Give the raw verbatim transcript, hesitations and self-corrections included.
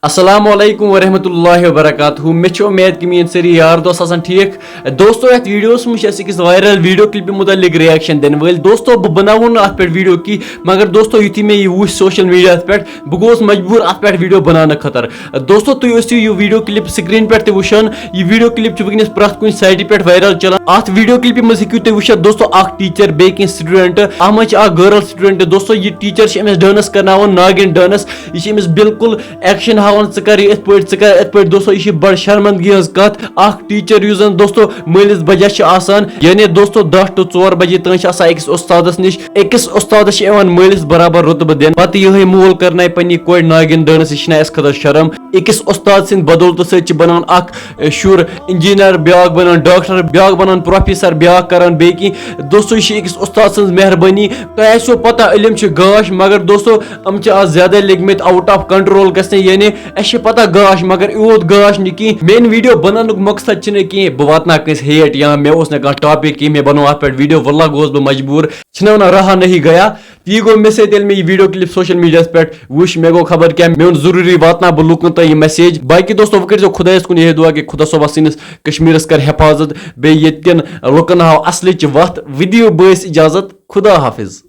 السلام علیکم ورحمۃ اللہ وبرکاتہ۔ مےٚ چھِ اُمید کہِ میٲنۍ سٲری یار دوست آسن ٹھیٖک۔ دوستو، یتھ ویڈیوس منٛز چھِ أسۍ أکِس وائرل ویڈیو کلپہِ مُتعلق ریاکشن دِنہٕ وٲلۍ۔ دوستو، بہٕ بناوو نہٕ اتھ پٮ۪ٹھ ویڈیو کینٛہہ، مگر دوستو، یُتھُے مےٚ یہِ وُچھ سوشل میڈیاہس پٮ۪ٹھ، بہٕ گوٚوُس مجبوٗر اتھ پٮ۪ٹھ ویڈیو بناونہٕ خٲطرٕ۔ دوستو، تُہۍ ٲسِو یہِ ویڈیو کلپ سکرین پٮ۪ٹھ تہِ وٕچھان۔ یہِ ویڈیو کلپ چھِ وٕنکیٚنس پرٛٮ۪تھ کُنہِ سایٹہِ پٮ۪ٹھ وائرل چلان۔ اتھ ویڈیو کلپہِ منٛز ہیٚکِو تُہۍ وٕچھِتھ دوستو، اکھ ٹیچر، بیٚیہِ کینٛہہ سٹوڈنٹ، اتھ منٛز چھِ اکھ گرل سٹوڈنٹ۔ دوستو، یہِ ٹیچر چھِ أمِس ڈانس کرناوان، ناگن ڈانس۔ یہِ چھِ أمِس بالکل ایکشن ہاوان، ژٕ کر یہِ یِتھ پٲٹھۍ، ژٕ کر یِتھ پٲٹھۍ۔ دوستو، یہِ چھِ بڑٕ شرمندگی ہٕنٛز کتھ۔ اکھ ٹیچر یُس زن دوستو مٲلِس بجہ چھِ آسان، یعنی دوستو دہ to ژور بجے تام چھِ آسان أکِس استادس نِش۔ أکِس استادس چھِ یِوان مٲلِس برابر رُتبہٕ دِنہٕ۔ پتہٕ یِہوٚے مول کرنایہِ پننہِ کورِ ناگن ڈانس، یہِ چھِنہٕ اَسہِ خٲطرٕ شرم؟ أکِس استاد سٕنٛدِ بدولتہٕ سۭتۍ چھِ بنان اکھ، اے، شُر انجینئر، بیٛاکھ بنان ڈاکٹر، بیٛاکھ بنان پروفیسر، بیٛاکھ کران بیٚیہِ کینٛہہ۔ دوستو، یہِ چھِ أکِس استاد سٕنٛز مہربٲنی۔ تۄہہِ آسیو پتہ علم چھِ گاش، مگر دوستو، یِم چھِ آز زیادَے لٔگۍ مٕتۍ out of control گژھنہِ، یعنی اَسہِ چھِ پتہ گاش، مگر یوٗت گاش نہٕ کینٛہہ۔ میٲنۍ ویڈیو بناونُک مقصد چھِنہٕ کینٛہہ بہٕ واتناو کٲنٛسہِ ہیٹ یا مےٚ اوس نہٕ کانٛہہ ٹاپک کینٛہہ، مےٚ بنوو اَتھ پٮ۪ٹھ ویڈیو، واللہ گوس بہٕ مجبوٗر۔ چھِنہ وَنان رہا نہیں گیا، تی گوٚو مےٚ سۭتۍ، ییٚلہِ مےٚ یہِ ویڈیو کلپ سوشل میڈیاہَس پٮ۪ٹھ وٕچھ، مےٚ گوٚو خبر کیٛاہ، مےٚ ووٚن ضروٗری واتناو بہٕ لُکَن تام یہِ message۔ باقٕے دوستو، وۄنۍ کٔرۍزیو خۄدایَس کُن یِہوٚے دُعا کہِ خۄدا صٲب سٲنِس کشمیٖرَس کَرِ حفاظت، بیٚیہِ ییٚتہِ کٮ۪ن لُکَن ہاو اَصلٕچ وَتھ۔ وۄنۍ دِیِو بٲیِس اِجازت، خدا حافظ۔